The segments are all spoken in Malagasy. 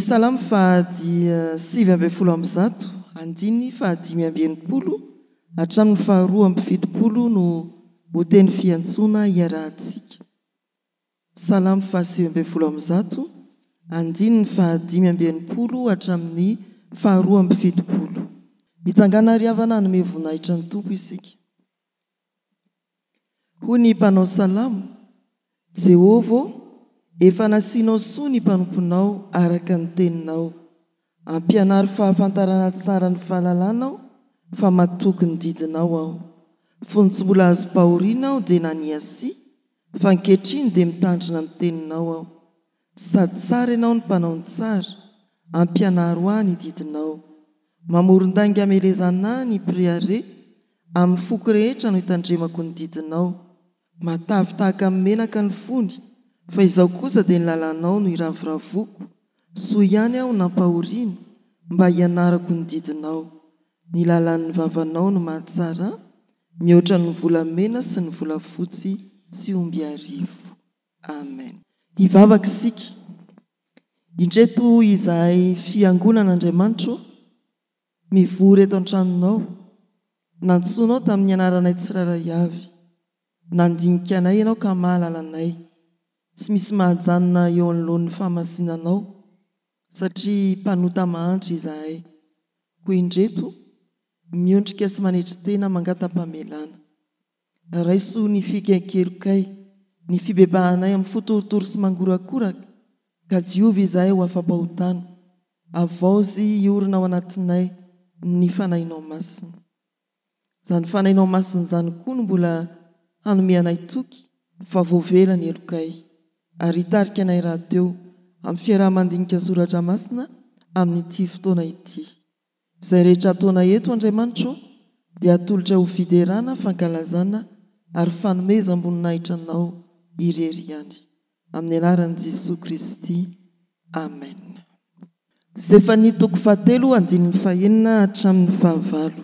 Salamo faha 119, andininy faha 65 hatramin'ny faha 72 no ho teny fiantsoana iarahantsika. Salamo faha 119, andininy faha 65 hatramin'ny faha 72. Mitsangàna ry havana hanome voninahitra ny Tompo isika. Hoy ny mpanao salamo, Jehovah ô, efa nasianao soa ny mpanomponao araka ny teninao. Ampianaro fahafantarana tsara ny fahalalana aho, fa matoky ny didinao aho. Fony tsy mbola azom-pahoriana aho dia naniasia, fa ankehitriny dia mitandrina ny teninao aho. Sady tsara ianao no mpanao ny tsara, ampianaro ahy ny didinao. Mamoron-dainga hamelezana ahy ny mpirehareha, amin'ny foko rehetra no itandremako ny didinao. Matavy tahaka ny menaka ny fony, fa izaho kosa dia ny lalànao no iravoravoako. Soa ihany aho nampahoriana, mba hianarako ny didinao. Ny lalàn'ny vavanao no mahatsara ahy, mihoatra ny volamena sy ny volafotsy tsy omby arivo. Amen. Hivavaka isika. Indreto izahay Fiangonan'Andriamanitra ô, mivory eto an-tranonao. Nantsoinao tamin'ny anaranay tsirairay avy. Nandinika anay Ianao ka mahalala anay. Tsy misy mahajanona eo anoloan'ny fahamasinanao, satria mpanota mahantra izahay. Koa indreto, miondrika sy manetry tena mangata-pamelana. Raiso ny fikenkelokay, ny fibebahanay amin'ny fo torotoro sy mangorakoraka, ka diovy izahay ho afa-pahotana. Havaozy hiorina ao anatinay ny Fanahinao Masina. Izany Fanahinao Masina izany koa no mbola hanome anay toky fa voavela ny helokay, ary hitarika anay rahateo amin'ny fiaraha-mandinika Soratra Masina amin'ity fotoana ity. Izay rehetra ataonay eto Andriamanitra ô dia atolotra ho fiderana, fankalazana ary fanomezam-boninahitra Anao irery ihany. Amin'ny anaran'i Jesoa Kristy. Amen. Zefania toko fahatelo andininy fahenina hatramin'ny fahavalo.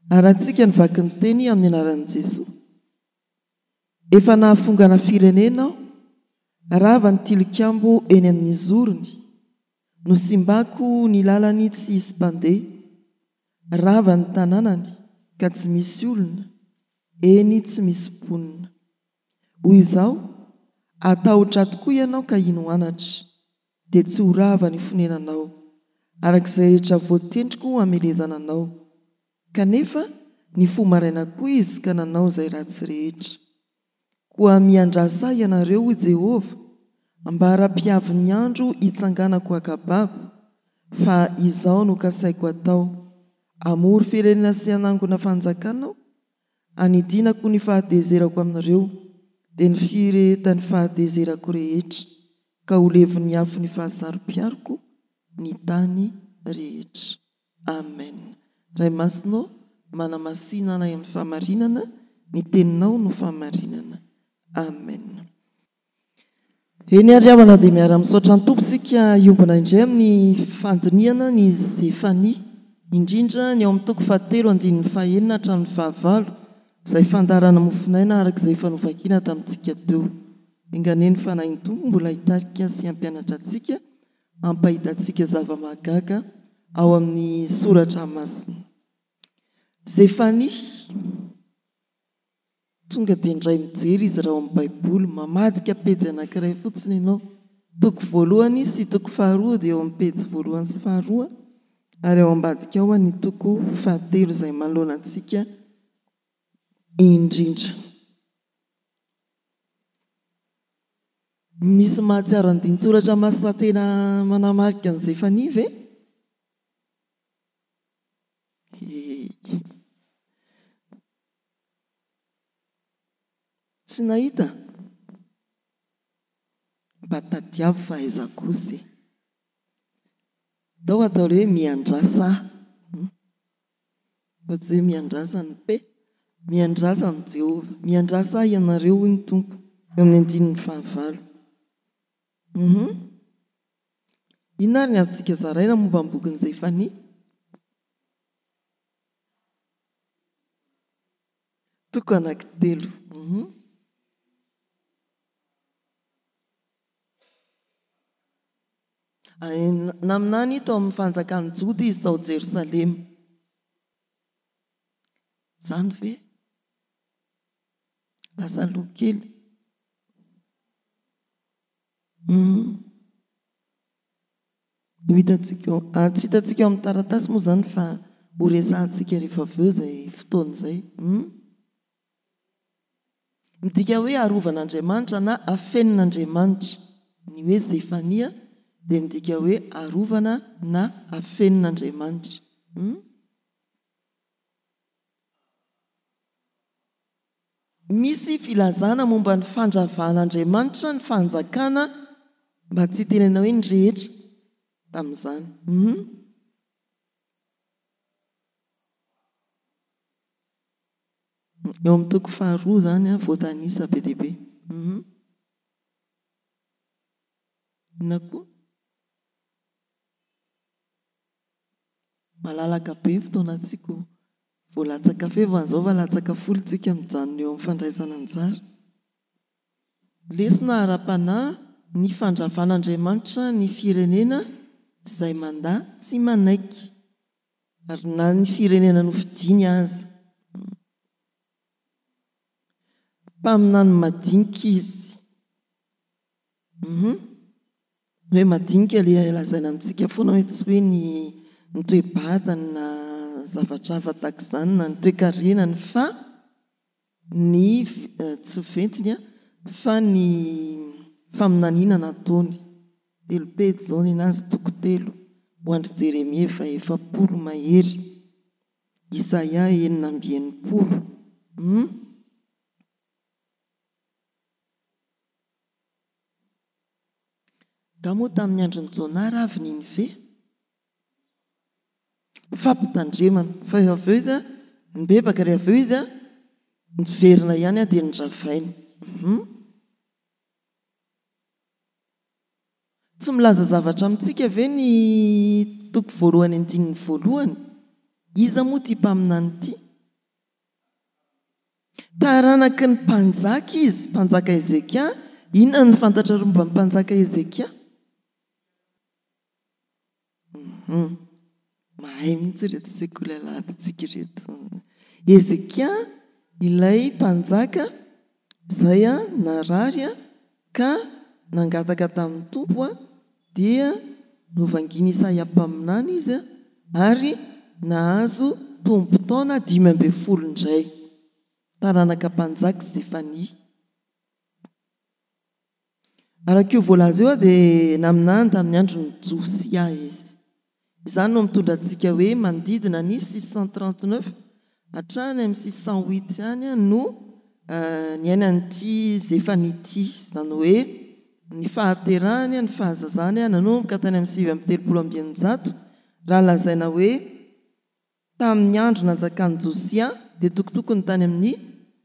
Arahantsika ny vakin'ny teny amin'ny anaran'i Jesoa. Efa nahafongana firenena aho, rava ny tilikambo eny amin'ny zorony, Nosimbako ny lalany tsy hisy mpandeha, rava ny tanànany ka tsy misy olona, eny tsy misy mponina. Hoy izaho, Hatahotra tokoa ianao ka hino anatra, dia tsy ho rava ny fonenanao, araka izay rehetra voatendriko hamelezana anao. Kanefa nifoha maraina koa izy ka nanao izay ratsy rehetra. Koa miandrasa ahy ianareo, hoy Jehovah, ambara-pihavin'ny andro hitsanganako haka babo, fa izao no kasaiko hatao, Hamory firenena sy hanangona fanjakana aho, hanidinako ny fahatezerako amin'ireo, dia ny firehetan'ny fahatezerako rehetra, ka ho levon'ny afon'ny fahasaro-piaroko ny tany rehetra. Amen. Ray Masina ô, manamasina anay amin'ny fahamarinana, ny teninao no fahamarinana. Amen. Eny ary havana dia miara-misaotra ny Tompo isika hiombona indray amin'ny fandinihana ny Zefania, indrindra ny ao amin'ny toko fahatelo andininy fahenina hatramin'ny fahavalo, izay fandaharana mofonaina araka izay efa novakiana tamintsika teo. Enga anie ny Fanahin'ny Tompo mbola hitarika sy hampianatra antsika hampahita antsika zava-mahagaga ao amin'ny Soratra Masina. Zefania, tonga dia indray mijery izy raha ao amin'ny Baiboly, mamadika pejy anankiray fotsiny ianao. Toko voalohany sy toko faharoa dia eo amin'ny pejy voalohany sy faharoa, ary ao ambadika ao ny toko fahatelo izay manoloana antsika indrindra. Misy mahatsiaro andinin-tsoratra masina tena manamarika an'i Zefania ve? Hehy. Tsy nahita? Mba tadiavo fa aiza kosa e. Ndao atao hoe miandrasa ahy. Fa tsy hoe miandrasa ny pe. Miandrasa an'i Jehovah. Miandrasa ahy ianareo, hoy ny Tompo, eo amin'ny andininy fahavalo. Hum. Inona ary ny azontsika zaraina momba ny bokin'i Zefania? Toko anankitelo. Hum. Naminany tao amin'ny fanjakan'i Joda izy tao Jerosalema. Izany ve? Lasa aloha kely. Hum. Ho hitantsika eo, ah, tsy hitantsika eo amin'ny taratasy moa izany fa ho resahantsika rehefa avy eo izay fotoana izay. Hum. Midika hoe arovan'Andriamanitra na afenin'Andriamanitra. Ny hoe Zefania dia midika hoe arovana na afenin'Andriamanitra. Hum. Misy filazana momba ny fandravan'Andriamanitra ny fanjakana mba tsy hitenenana hoe ny rehetra tamin'izany. Hum. Eo amin'ny toko faharoa izany voatanisa be dia be. Hum. Inona koa? Malalaka be ny fotoanantsika ô. Vao latsaka fevana izao fa latsaka folo tsika mijanona eo amin'ny fandraisana anjara. Lesona ara-panahy ny fandravan'Andriamanitra ny firenena izay mandà tsy manaiky, ary na ny firenena nofidiny aza. Mpaminany madinika izy. Hum. Ny hoe madinika ilay lazaina amintsika foana hoe tsy hoe ny ny toe-batany na zavatra hafa tahaka izany na ny toe-karenany fa ny tsy ventiny fa ny faminaniana nataony. Telo pejy izao nenazy toko telo ho an-dry Jeremia efa 40 mahery, Isaia 66. Hum. Nga moa tamin'ny andron'i Jonah raha avy Ninive? Fampitandremana. Fa avy eo izy nibebaka ary avy eo izy niverina ihany dia noravainy. Hum. Tsy milaza zavatra amintsika ve ny toko voalohany andininy voalohany? Iza moa ity mpaminany ity? Taranaky ny mpanjaka izy, mpanjaka Hezekia. Inona no fantatrareo momba ny mpanjaka Hezekia? Hum, mahay mihitsy ireto sekoly alahadintsika ireto. Hezekia ilay mpanjaka izay narary ka nangataka tamin'ny Tompo dia novangian'i Isaia mpaminany izy ary nahazo tombon-taona 15 indray. Taranaka mpanjaka Zefania. Araka io voalaza io dia naminany tamin'ny andron'i Josia izy. Izany no mitondra antsika hoe manodidina ny 639 hatrany amin'ny 608 any no niainan'ity Zefania ity, izany hoe ny fahaterahany, ny fahazazany nanomboka tany amin'ny 639, raha lazaina hoe tamin'ny andro nanjakan'i Josia dia tokotokony tany amin'ny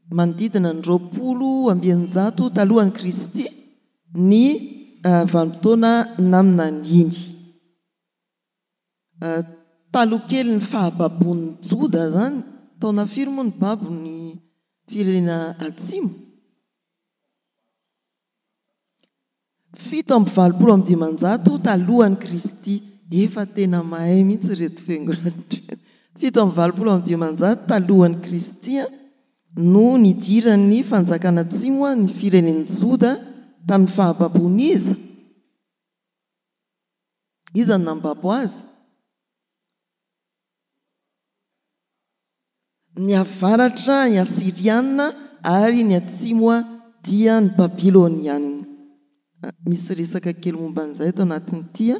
manodidina ny 620 talohan'i Kristy ny vanim-potoana naminaniany. Taloha kelin'ny fahababoan'ny Joda izany, taona firy moa no babo ny firenena atsimo? 587 talohan'i Kristy. Efa tena mahay mihitsy ireto fiangonana ireto. 587 talohan'i Kristy no nidiran'ny fanjakana atsimo ny firenen'i Joda tamin'ny fahababoan'iza? Iza no nambabo azy? Ny avaratra, ny Asyriana, ary ny atsimo dia ny Babyloniana. Misy resaka kely momba an'izay ato anatin'ity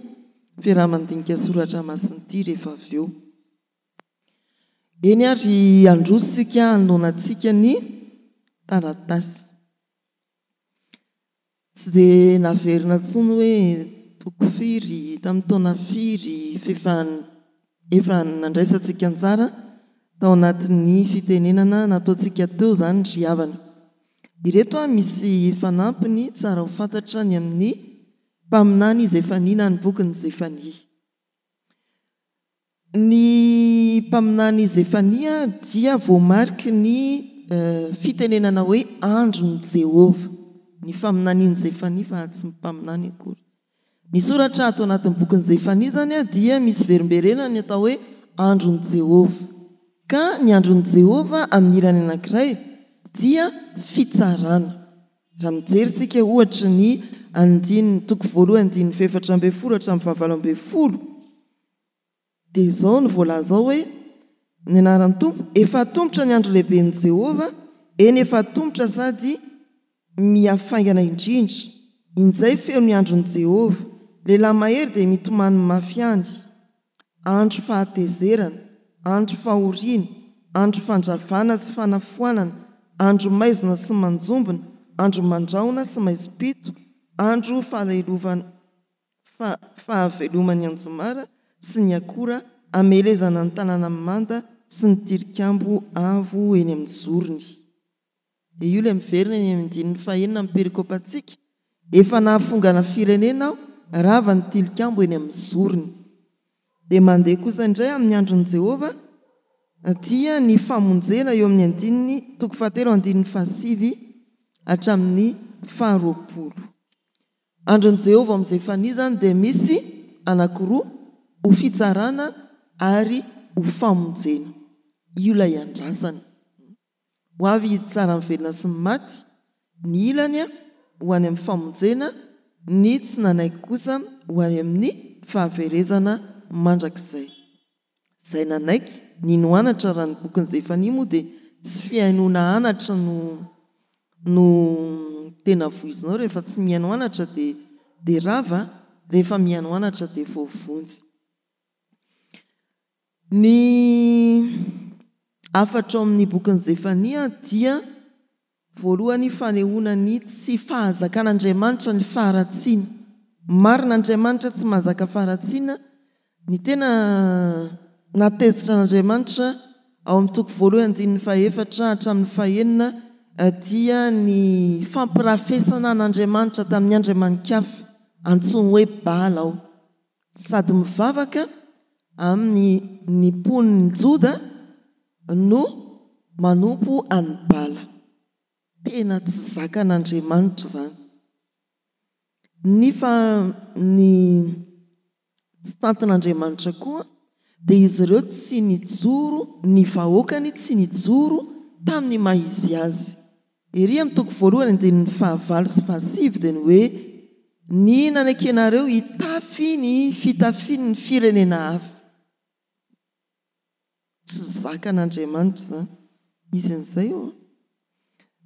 fiaraha-mandinika soratra masina ity rehefa avy eo. Eny ary handroso isika hanoloana antsika ny taratasy. Tsy dia naverina intsony hoe toko firy, tamin'ny taona firy f'efa efa nandraisantsika anjara tao anatin'ny fitenenana nataontsika teo izany ry havana. Ireto misy fanampiny tsara ho fantatra ny amin'ny mpaminany Zefania na ny bokin'i Zefania. Ny mpaminany Zefania dia voamariky ny fitenenana hoe andron'i Jehovah. Ny faminanian'i Zefania fa tsy ny mpaminany akory. Ny soratra ato anatin'ny bokin'i Zefania izany dia misy verimberenana ny atao hoe andron'i Jehovah. Ka ny andron'i Jehovah amin'ny ilany anankiray dia fitsarana. Raha mijery isika ohatra ny andininy, toko voalohany andininy fahefatra ambin'ny folo hatramin'ny fahavalo ambin'ny folo, dia izao no voalaza ao hoe, Ny anaran'ny Tompo, efa atomotra ny andro lehiben'i Jehovah, eny efa atomotra sady mihafaingana indrindra. Injay feno ny andron'i Jehovah, lehilahy mahery dia mitomany mafy ihany. Andro fahatezerana, andro fahoriana, andro fandravana sy fanafoanana, andro maizina sy manjombona, andro mandrahona sy maizim-pito, andro fahalelovana fahaveloman'ny anjomara sy ny akora hamelezana ny tanàna mimanda sy ny tilikambo avo eny amin'ny zorony. Dia io ilay miverina eny amin'ny andininy fahenina amin'ny perikopantsika, Efa nahafongana firenena aho, rava ny tilikambo eny amin'ny zorony. Dia mandeha kosa indray amin'ny andron'i Jehovah, dia ny famonjena eo amin'ny andininy toko fahatelo andininy fahasivy hatramin'ny faharoapolo. Andron'i Jehovah ao amin'i Zefania izany dia misy anankiroa, ho fitsarana ary ho famonjena. Io ilay andrasana. Ho avy hitsara ny velona sy ny maty, ny ilany ho any amin'ny famonjena, ny tsy nanaiky kosa ho any amin'ny fahaverezana mandrakizay. Izay nanaiky, nino anatra raha ny bokin'i Zefania moa dia tsy fihainoana anatra no no tena voizinao, rehefa tsy mihaino anatra dia dia rava, rehefa mihaino anatra dia voavonjy. Ny hafatra ao amin'ny bokin'i Zefania dia voalohany fanehoana ny tsy fahazakan'Andriamanitra ny faharatsiana. Marina Andriamanitra tsy mahazaka faharatsiana, ny tena nahatezitra an'Andriamanitra ao amin'ny toko voalohany andininy fahefatra hatramin'ny fahenina dia ny fampirafesana an'Andriamanitra tamin'ny andriamani-kafa antsoiny hoe Bala ao. Sady mivavaka amin'ny ny mponin'i Joda no manompo an'i Bala. Tena tsy zakan'Andriamanitra izany. Nefa ny tsy tantin'Andriamanitra koa dia izy ireo tsy nijoro, ny vahoakany tsy nijoro tamin'ny maha izy azy. Ery amin'ny toko voalohany andininy fahavalo sy fahasivy dia ny hoe ny nanekenareo hitafy ny fitafian'ny firenena hafa. Tsy zakan'Andriamanitra izany. Misy an'izay eo an.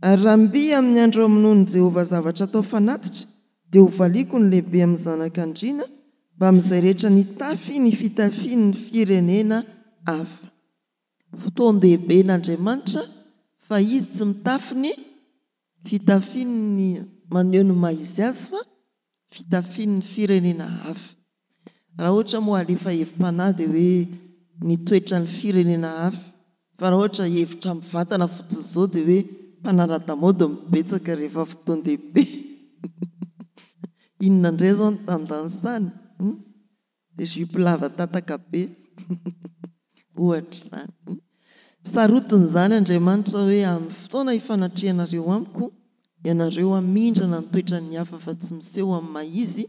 Ary raha mby amin'ny andro hamonoan'i Jehovah zavatra atao fanatitra, dia hovaliako ny lehibe amin'ny zanak'andriana mbamin'izay rehetra nitafy ny fitafian'ny firenena hafa. Fotoan-dehiben'Andriamanitra fa izy tsy mitafy ny fitafian'ny maneho ny maha izy azy fa fitafian'ny firenena hafa. Raha ohatra moa alefa hevi-panahy dia hoe ny toetran'ny firenena hafa fa raha ohatra hevitra mivantana fotsiny izao dia hoe mpanara-damaody no betsaka rehefa fotoan-dehibe. Inona indray izao ny tendance any? Dia jupe lava tataka be ohatra izany. Sarotiny izany Andriamanitra hoe amin'ny fotoana hifanatrehanareo amiko, ianareo hamindrana ny toetran'ny hafa fa tsy miseho amin'ny maha izy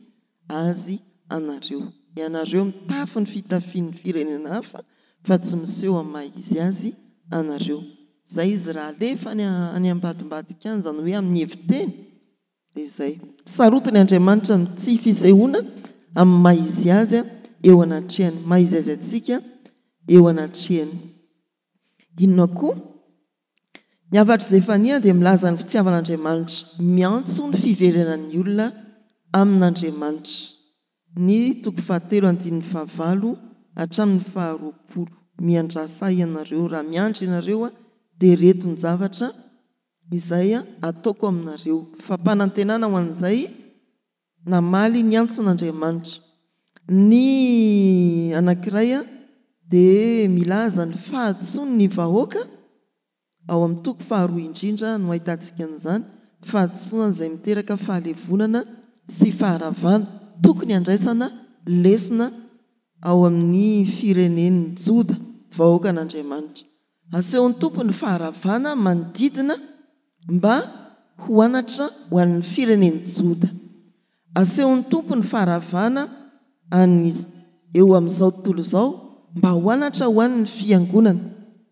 azy anareo. Ianareo mitafy ny fitafian'ny firenena hafa fa tsy miseho amin'ny maha izy azy anareo. Izay izy raha alefa any any ambadimbadika any, izany hoe amin'ny hevi-teny, Dia izay. Sarotiny Andriamanitra ny tsy fisehoana amin'ny maha izy azy eo anatrehany, maha izy azy antsika eo anatrehany. Inona koa? Ny hafatr'i Zefania dia milaza ny fitiavan'Andriamanitra, miantso ny fiverenan'ny olona amin'Andriamanitra. Ny toko fahatelo andininy fahavalo hatramin'ny faharoapolo. Miandrasa ahy ianareo, raha miandry ianareo dia reto ny zavatra izay ataoko aminareo. Fampanantenana ho an'izay namaly ny antson'Andriamanitra. Ny anankiray dia milaza ny fahadisoan'ny vahoaka, ao amin'ny toko faharoa indrindra no ahitantsika an'izany, fahadisoana izay miteraka fahalevonana sy faharavana, tokony handraisana lesona ao amin'ny firenen'ny Joda, vahoakan'Andriamanitra. Asehon'ny Tompo ny faharavana manodidina mba ho anatra ho an'ny firenen'i Joda. Asehon'ny Tompo ny faharavana an'ny eo amin'izao tontolo izao mba ho anatra ho an'ny Fiangonana.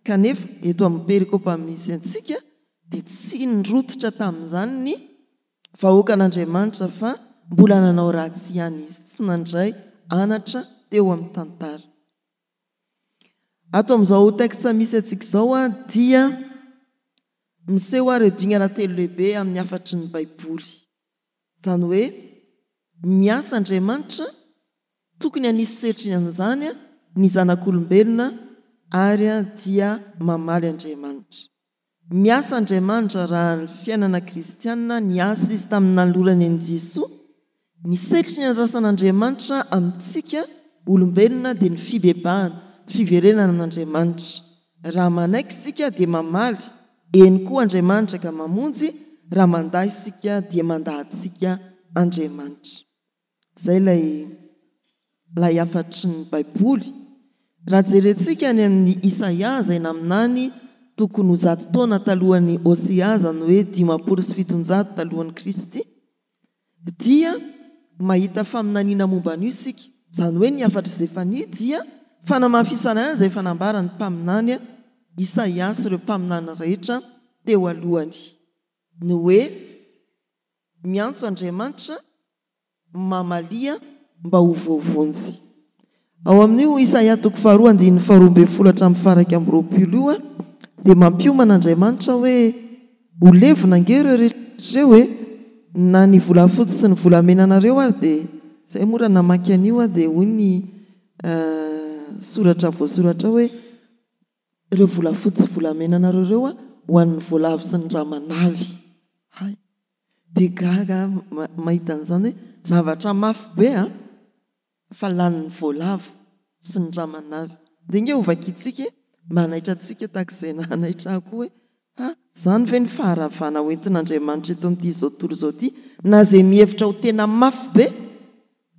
Kanefa, eto amin'ny perikopa misy antsika dia tsy nirototra tamin'izany ny vahoakan'Andriamanitra fa mbola nanao ratsy ihany izy, tsy nandray anatra teo amin'ny tantara. Ato amin'izao texte misy antsika izao dia miseho ireo dingana telo lehibe amin'ny hafatry ny Baiboly. Izany hoe miasa Andriamanitra, tokony hanisy setriny an'izany ny zanak'olombelona ary dia mamaly Andriamanitra. Miasa Andriamanitra raha ny fiainana kristiana, niasa Izy tamin'ny nanolorany an'i Jesoa. Ny setry ny andrasan'Andriamanitra amintsika olombelona dia ny fibebahana, ny fiverenana amin'Andriamanitra. Raha manaiky isika dia mamaly, eny koa Andriamanitra ka mamonjy, raha mandà isika dia mandà antsika Andriamanitra. Izay ilay ilay hafatry ny Baiboly. Raha jerentsika any amin'ny Isaia izay naminany tokony ho zato taona talohan'i Hosea, izany hoe 750 talohan'i Kristy, dia mahita faminaniana momba an'io isika. Izany hoe ny hafatr'i Zefania dia fanamafisana ihany izay efa nambaran'ny mpaminany Isaia sy ireo mpaminany rehetra teo alohany. Ny hoe Miantso Andriamanitra mamalia mba ho voavonjy. Ao amin'io Isaia toko faharoa andininy faharoa ambin'ny folo hatramin'ny faha-21 io dia mampiomana Andriamanitra hoe ho levona ange ireo rehetra ireo e! na ny volafotsy sy ny volamenanareo ary dia izay moa raha namaky an'io aho dia hoy ny soratra voasoratra ao hoe ireo volafotsy sy volamenanareo ireo ho an'ny voalavo sy ny ramanavy. Hay! Dia gaga aho mahita an'izany hoe zavatra mafy be an! Fa lanin'ny voalavo sy ny ramanavy. Dia ange hovakintsika e! Mba hanaitra antsika tahaka izay nahanaitra ahy koa hoe ha! Izany ve ny faharavana hoentin'Andriamanitra eto amin'ity izao tontolo izao ity na izay mihevitra ho tena mafy be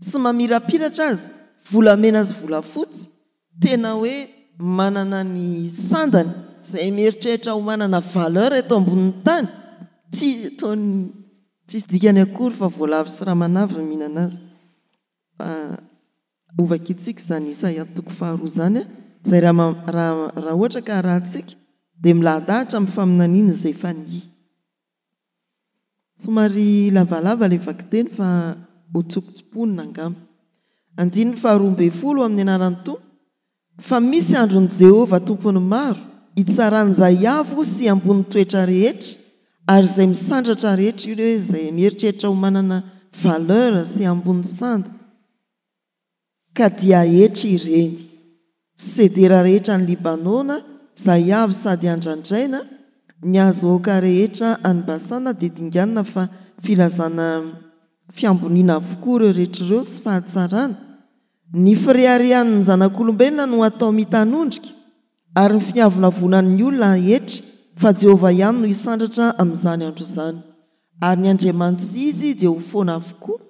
sy mamirapiratra aza, volamena sy volafotsy, tena hoe manana ny sandany, izay mieritreritra ho manana valeur eto ambonin'ny tany, tsy ataony tsisy dikany akory fa voalavo sy ramanavy no mihinana azy. Fa hovakintsika izany Isaia toko faharoa izany, izay raha raha raha ohatra ka arahantsika dia milahadahatra amin'ny faminaniana izay efa ni. Somary lavalava ilay vakiteny fa ho tsopotsoponina angamba. Andininy faharoa ambin'ny folo Amin'ny anaran'ny Tompo, fa misy andron'i Jehovah Tompon'ny maro, hitsaran'izay avo sy ambony toetra rehetra, ary izay misandratra rehetra, io ilay hoe izay mieritreritra ho manana valeur sy ambony sanda. Ka dia hetry ireny. Sedera rehetra any Libanona, izay avo sady andrandraina, ny hazo oaka rehetra any Basana dia dinganina fa filazana fiamboniana avokoa ireo rehetra ireo sy fahatsarana. Ny fireharehan' ny zanak' olombelona no hatao mitanondrika, ary ny fiavonavonan' ny olona haetry, fa Jehovah ihany no hisandratra amin' izany andro izany. Ary ny andriamani-tsy izy dia ho foana avokoa,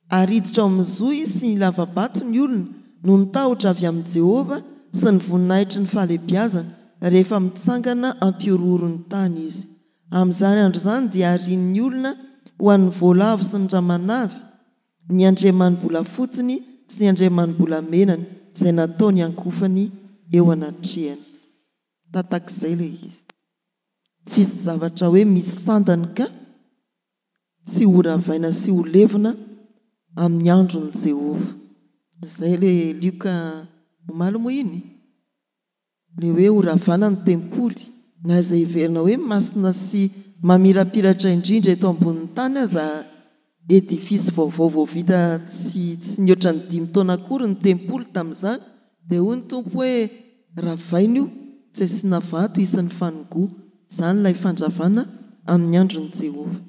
Ary hiditra ao amin'ny zohy sy ny lava-bato ny olona noho ny tahotra avy amin'i Jehovah sy ny voninahitry ny fahalehibiazany, rehefa mitsangana hampihorohoro ny tany izy. Amin'izany andro izany dia harian'ny olona ho an'ny voalavo sy ny ramanavy, ny andriamani-bolafotsiny sy ny andriamani-bolamenany, izay nataony hiankofany eo anatrehany. Tatak'izay ilay izy. Tsisy zavatra hoe misy sandany ka. tsy horavaina sy ho levona amin'ny andron'i Jehovah. Izay ilay Lioka omaly moa iny? Ilay hoe horavana ny tempoly, na izay heverina hoe masina sy mamirapiratra indrindra eto ambonin'ny tany aza edifice vaovao vao vita tsy tsy nihoatra ny dimy taona akory ny tempoly tamin'izany, dia hoy ny Tompo hoe ravaina io, tsy asiana vato isan'ny fanigoa. Izany ilay fandravana amin'ny andron'i Jehovah.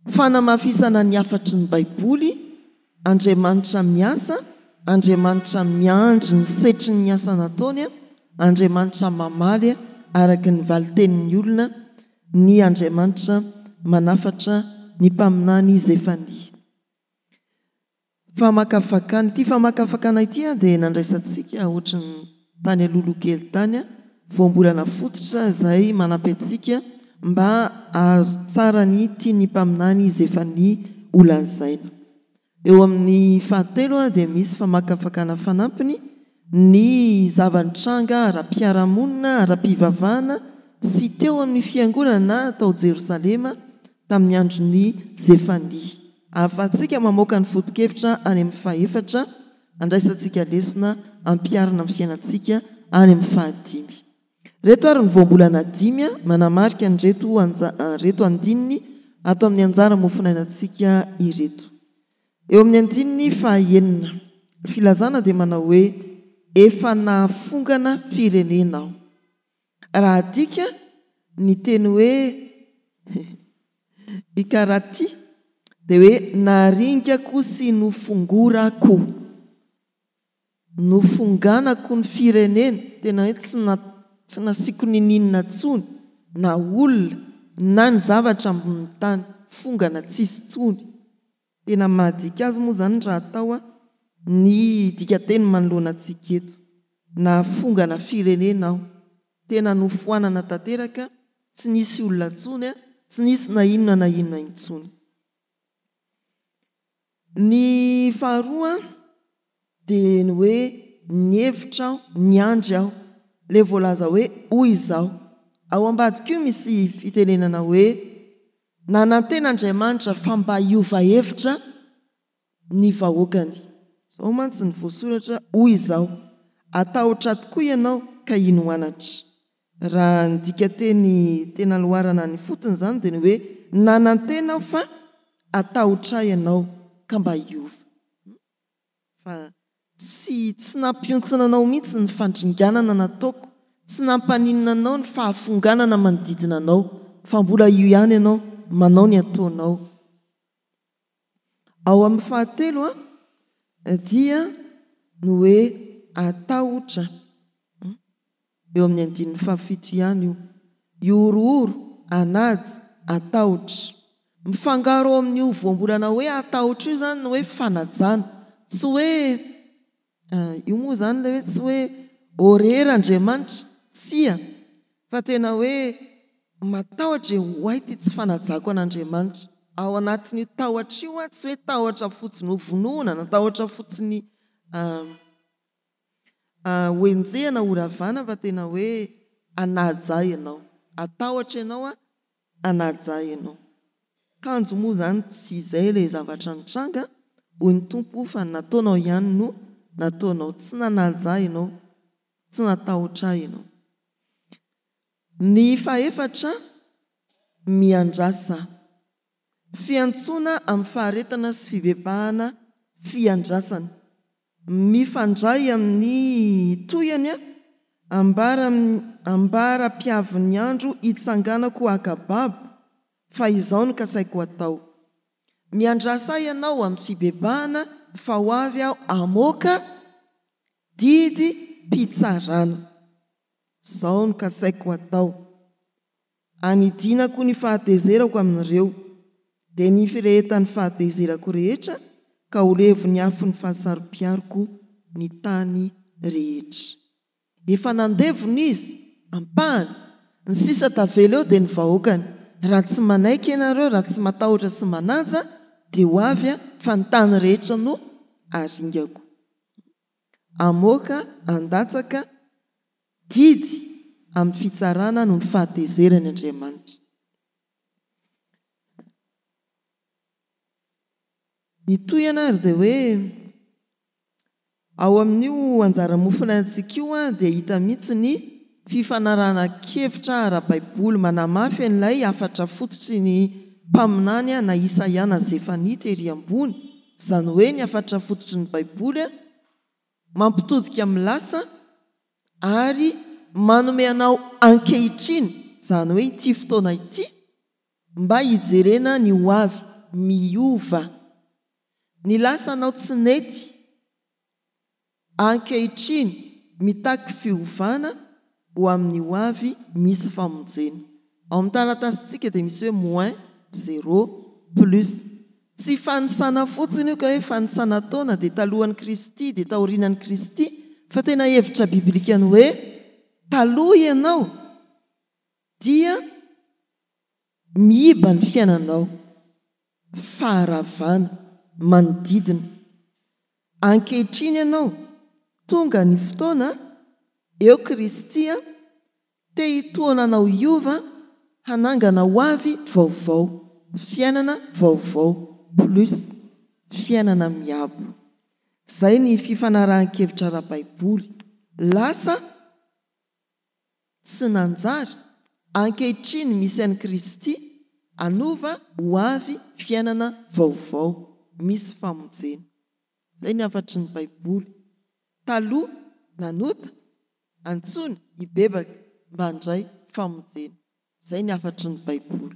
Fanamafisana ny hafatry ny Baiboly, Andriamanitra miasa, Andriamanitra miandry ny setrin'ny asa nataony, Andriamanitra mamaly araka ny valin-tenin'ny olona, ny Andriamanitra manafatra ny mpaminany Zefania. Famakafakana, ity famakafakana ity dia nandraisantsika ohatry ny tany alohaloha kely tany, voambolana fototra izay manampy antsika mba hahazo tsara ny tian'ny mpaminany Zefania holazaina. Eo amin'ny fahatelo dia misy famakafakana fanampiny ny zava-nitranga ara-piarahamonina, ara-pivavahana sy teo amin'ny fiangonana tao Jerosalema tamin'ny andron'i Zefania. Ahafahantsika mamoaka ny foto-kevitra any amin'ny fahefatra, andraisantsika lesona ampiharina amin'ny fiainantsika any amin'ny fahadimy. Ireto ary ny voambolana dimy manamarika an'ireto ireto andininy ato amin'ny anjara mofonainantsika ireto. Eo amin'ny andininy fahaenina, ny filazana dia manao hoe, Efa nahafongana firenena aho. Raha adika, ny teny hoe Ikarati dia hoe naringako sy nofongorako. Nofonganako ny firenena, tena hoe tsy na tsy nasiako niniana intsony, na olona, na ny zavatra ambonin'ny tany, fongana tsisy intsony. Tena mahadika azy moa izany raha atao ny dikanteny manoloana antsika eto. Nahafongana firenena aho. Tena nofoanana tanteraka, tsy nisy olona intsony, tsy nisy na inona na inona intsony. Ny faharoa dia ny hoe nihevitra aho, niandry aho. Ilay voalaza hoe hoy izaho. Ao ambadika io misy fitenenana hoe nanantena Andriamanitra fa mba hiova hevitra ny vahoakany. Izao mantsy ny voasoratra hoy izaho, Atahotra tokoa ianao ka hino anatra. Raha ny dikanteny tena loharana any ifotony izany dia ny hoe nanantena aho fa hatahotra ahy ianao ka mba hiova. Fa tsy tsy nampihontsina anao mihitsy ny fandringanana nataoko, tsy nampaninona anao ny fahafonganana manodidina anao fa mbola io ihany ianao manao ny ataonao. Ao amin'ny fahatelo dia ny hoe hatahotra. Eo amin'ny andininy fahafito ihany io. Hihorohoro, hanaja, hatahotra. Mifangaro ao amin'io voambolana hoe hatahotra io izany ny hoe fanajana. Tsy hoe, io moa izany ilay hoe tsy hoe horera Andriamanitra, tsia, fa tena hoe matahotra e, ho hay ity tsy fanajako an'Andriamanitra. Ao anatin'io tahotra io, tsy hoe tahotra fotsiny hovonoina na tahotra fotsiny Ho enjehina ho ravana fa tena hoe hanaja ahy ianao. Hatahotra ianao aho, hanaja ahy ianao. Kanjo moa izany tsy izay ilay zavatra nitranga, hoy ny Tompo, fa ny nataonao ihany no nataonao. Tsy nanaja ahy ianao, tsy natahotra ahy ianao. Ny fahefatra, miandrasa. Fiantsoana amin'ny faharetana sy fibebahana fiandrasana. Mifandray amin'ny tohiny, ambara ambara-piavin'ny andro hitsanganako haka babo, fa izao no kasaiko hatao. Miandrasa ahy ianao amin'ny fibebahana fa ho avy aho hamoaka didim-pitsarana. Izao no kasaiko hatao. Hanidinako ny fahatezerako amin'ireo, dia ny firehetan'ny fahatezerako rehetra, ka ho levon'ny afon'ny fahasaro-piaroko ny tany rehetra. Efa nandevona izy, ampahany, ny sisa tavela eo dia ny vahoakany. Raha tsy manaiky ianareo, raha tsy matahotra sy manaja, dia ho avy aho, fa ny tany rehetra no haringako. Hamoaka, handatsaka, Didy amin'ny fitsarana noho ny fahatezerany Andriamanitra. Ny tohiny ary dia hoe, ao amin'io anjara mofonaintsika io dia hita mihitsy ny fifanarahana-kevitra ara-baiboly manamafy an'ilay hafatra fototry ny mpaminany na Isaia na Zefania tery ambony, izany hoe ny hafatra fototry ny Baiboly mampitodika amin'ny lasa ary manome anao ankehitriny, izany hoe ity fotoana ity, mba hijerena ny ho avy miova. Ny lasanao tsy nety ankehitriny mitaky fiovana ho amin'ny ho avy misy famonjena. Ao amin'ny taratasintsika dia misy hoe moins, zéro, plus. Tsy fanisana fotsiny io ka hoe fanisana taona dia talohan'i Kristy dia taorianan'i Kristy fa tena hevitra biblika ny hoe taloha ianao dia. Miiba ny fiainanao. Faharavana manodidina. Ankehitriny ianao, tonga ny fotoana, eo Kristy a, te hitohana anao hiova, hanangana ho avy vaovao, fiainana vaovao, plus fiainana miabo. Zay ny fifanarahan-kevitra ara-baiboly. Lasa tsy nanjary, ankehitriny misy an'i Kristy hanova ho avy fiainana vaovao, misy famonjena. Izay ny hafatry ny Baiboly. Taloha nanota, antsoina hibebaka mba handray famonjena. Izay ny hafatry ny Baiboly.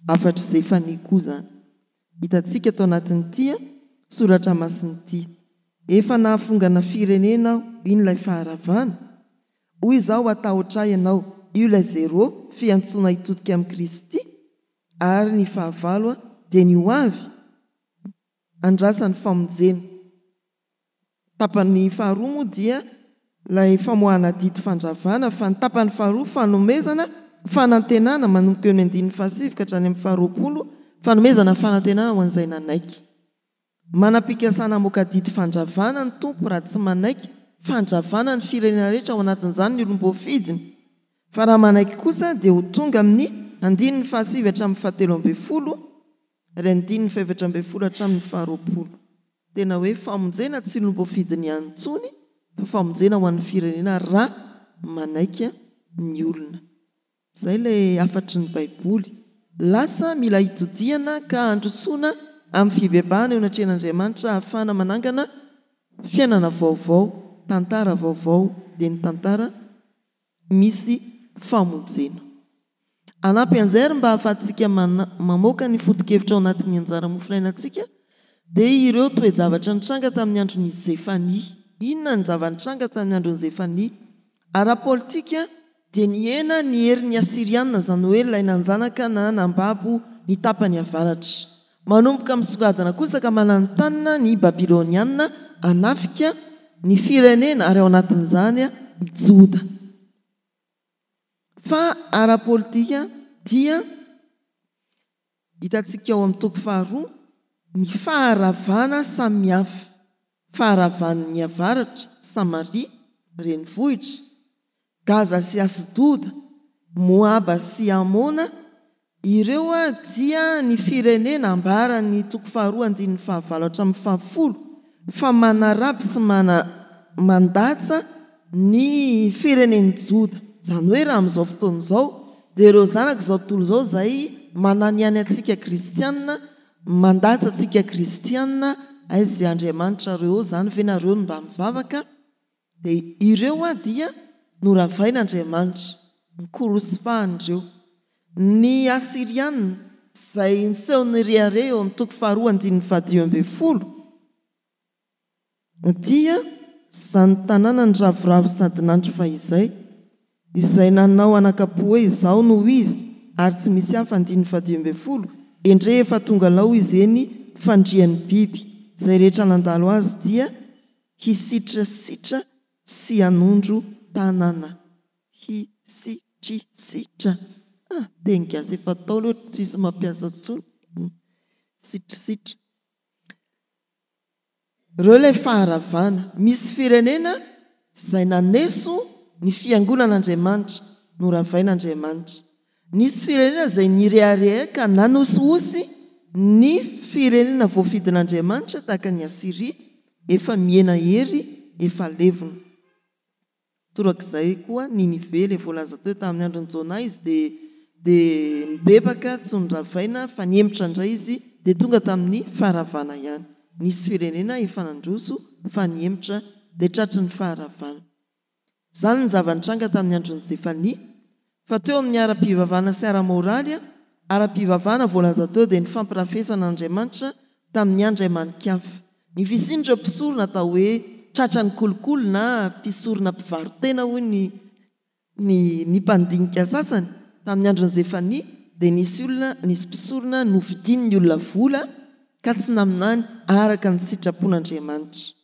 Hafatr'i Zefania koa izany. Hitantsika ato anatin'ity soratra masina ity. Efa nahafongana firenena aho, iny ilay faharavana. Hoy izaho, Hatahotra ahy ianao. Io ilay zéro, fiantsoana hitodika amin'i Kristy, ary ny fahavalo dia ny ho avy, andrasan'ny famonjena. Tapany faharoa moa dia ilay famoahana didy fandravana fa ny tapany faharoa fanomezana fanantenana manomboka eo amin'ny andininy fahasivy ka hatrany amin'ny faharoapolo, fanomezana fanantenana ho an'izay nanaiky. Manam-pikasana hamoaka didy fandravana ny Tompo raha tsy manaiky fandravana ny firenena rehetra ao anatin'izany ny olom-boafidiny. Fa raha manaiky kosa dia ho tonga amin'ny andininy fahasivy hatramin'ny fahatelo ambin'ny folo ary andininy fahefatra ambin'ny folo hatramin'ny faharoapolo. Tena hoe famonjena tsy olom-boafidiny ihany intsony fa famonjena ho an'ny firenena raha manaiky ny olona. Izay ilay hafatry ny Baiboly. Lasa mila itodihana ka handrosoana amin'ny fibebahana eo anatrehan'Andriamanitra ahafahana manangana fiainana vaovao, tantara vaovao, dia ny tantara misy famonjena. Hanampy an'izay ary mba hahafahantsika mamoaka ny foto-kevitra ao anatin'ny anjara mofonainantsika dia ireo toe-javatra nitranga tamin'ny andron'i Zefania. Inona ny zava-nitranga tamin'ny andron'i Zefania? Ara-politika dia nihena ny herin'ny Asyriana, izany hoe ilay nanjanaka na nambabo ny tapany avaratra. Manomboka misongadina kosa ka mananontanona ny Babyloniana hanafika ny firenena ary ao anatin'izany i Joda. Fa ara-politika dia hitantsika ao amin'ny toko faharoa ny faharavana samihafa, faharavan'ny avaratra, Samaria, renivohitra, Gaza sy Asdoda, Moaba sy Amona, ireo dia ny firenena ambaran'ny toko faharoa andininy fahavalo hatramin'ny fahafolo fa manaraby sy mana mandatsa ny firenen'i Joda. Izany hoe raha amin'izao fotoana izao dia ireo zanak'izao tontolo izao izay mananiany antsika kristiana, mandatsa antsika kristiana, aiza izay Andriamanitrareo izany ve nareo no mba mivavaka? Dia ireo dia noravain'Andriamanitra, nikorosifahany ireo. Ny Asyriana, izay niseho nirehareha eo amin'ny toko faharoa andininy fahadimy ambin'ny folo, dia izany tanàna niravoravo sady nandry fahizay, izay nanao anakam-po hoe izaho no izy ary tsy misy hafa andininy fahadimy ambin'ny folo, Endrey efa tonga lao izy eny fandrian'ny biby, izay rehetra nandalo azy dia Hisitrasitra sy hanondro tanana. Hisitrisitra. Ah, teny gasy efa ntaolo ohatry tsisy mampiasa intsony. Sitrisitra. Ireo ilay faharavana. Misy firenena izay naneso ny fiangonan'Andriamanitra, noravain'Andriamanitra. Nisy firenena izay nirehareha ka nanosihosy ny firenena voafidin'Andriamanitra tahaka an'i Asyria, efa mihena hery, efa levona. Torak'izay koa Ninive, ilay voalaza teo tamin'ny andron'i Jona izy dia dia nibebaka, tsy noravaina fa nihemotra indray izy dia tonga tamin'ny faharavana ihany. Nisy firenena efa nandroso fa nihemotra dia tratry ny faharavana. Izany ny zava-nitranga tamin'ny andron'i Zefania, fa teo amin'ny ara-pivavahana sy ara-maoraly, ara-pivavahana voalaza teo dia ny fampirafesana an'Andriamanitra tamin'ny andriamani-kafa. Ny fisian'ireo mpisorona atao hoe tratran'ny kolikoly na mpisorona mpivaro-tena hoy ny ny ny mpandinika sasany, tamin'ny andron'i Zefania dia nisy olona nisy mpisorona novidian'ny olona vola ka tsy naminany araka ny sitrapon'Andriamanitra.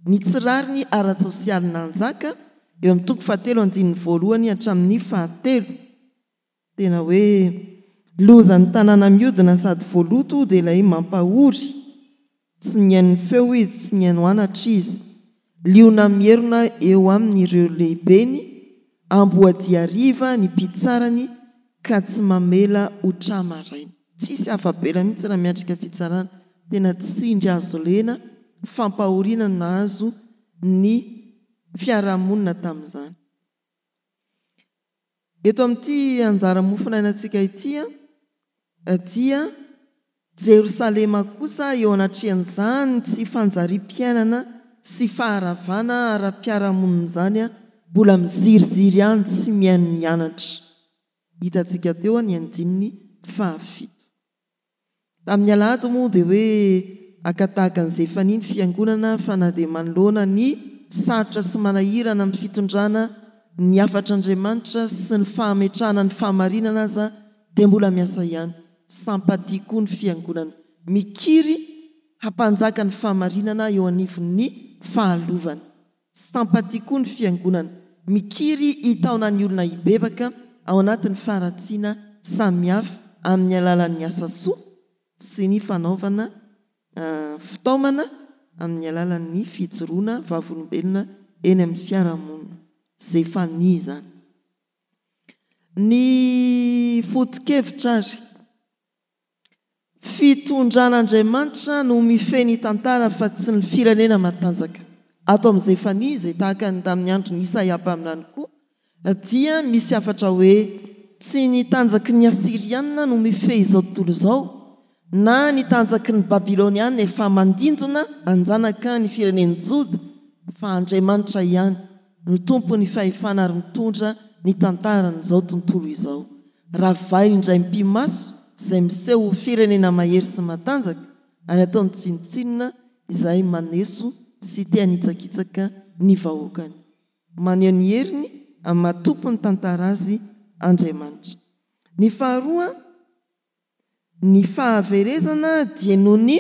Ny tsy rariny ara-tsosialy nanjaka, eo amin'ny toko fahatelo andininy voalohany hatramin'ny fahatelo. Tena hoe Lozan'ny tanàna miodina sady voaloto dia ilay mampahory. Tsy nihaino ny feo izy, tsy nihaino anatra izy. Liona mierona eo aminy ireo lehibeny, amboadia hariva ny mpitsarany ka tsy mamela ho tra-maraina. Tsisy afa-bela mihitsy raha miatrika fitsarana. Tena tsindry hazo lena, fampahoriana no nahazo ny fiarahamonina tamin'izany. Eto amin'ity anjara mofonainantsika ity dia Jerosalema kosa eo anatrehan'izany tsy fanjariam-piainana sy faharavana ara-piarahamonina izany mbola miziriziry ihany tsy mihaino ny anatra. Hitantsika teo ny andininy fahafito. Tamin'ny alahady moa dia hoe haka tahaka an'i Zefania ny fiangonana fa na dia manoloana ny sarotra sy manahirana amin'ny fitondrana ny hafatr'Andriamanitra sy ny fahametrahana ny fahamarinana aza dia mbola miasa ihany. Sampatia koa ny fiangonana. Mikiry hampanjaka ny fahamarinana eo anivon'ny fahalovana. Sympathie koa ny fiangonana. Mikiry hitaona ny olona hibebaka ao anatin'ny faharatsiana samihafa amin'ny alalan'ny asa soa sy ny fanaovana fitaomana amin'ny alalan'ny fijoroana vavolombelona eny amin'ny fiarahamonina. Zephanie izany. Ny foto-kevitra ary. Fitondran'Andriamanitra no mifehy ny tantara fa tsy ny firenena matanjaka. Ato amin'i Zefania, izay tahaka ny tamin'ny andron'i Isaia mpaminany koa, dia misy hafatra hoe tsy ny tanjaky ny Asyriana no mifehy izao tontolo izao, na ny tanjaky ny Babyloniana efa mandindona hanjanaka ny firenen'i Joda, fa Andriamanitra ihany no tompon'ny fahefana ary mitondra ny tantaran'izao tontolo izao. Ravainy indray mipi-maso izay miseho ho firenena mahery sy matanjaka ary ataony tsinontsinona izay maneso sy te hanitsakitsaka ny vahoakany. Maneho ny heriny amin'ny maha tompon'ny tantara azy Andriamanitra. Ny faharoa, ny fahaverezana dia noho ny.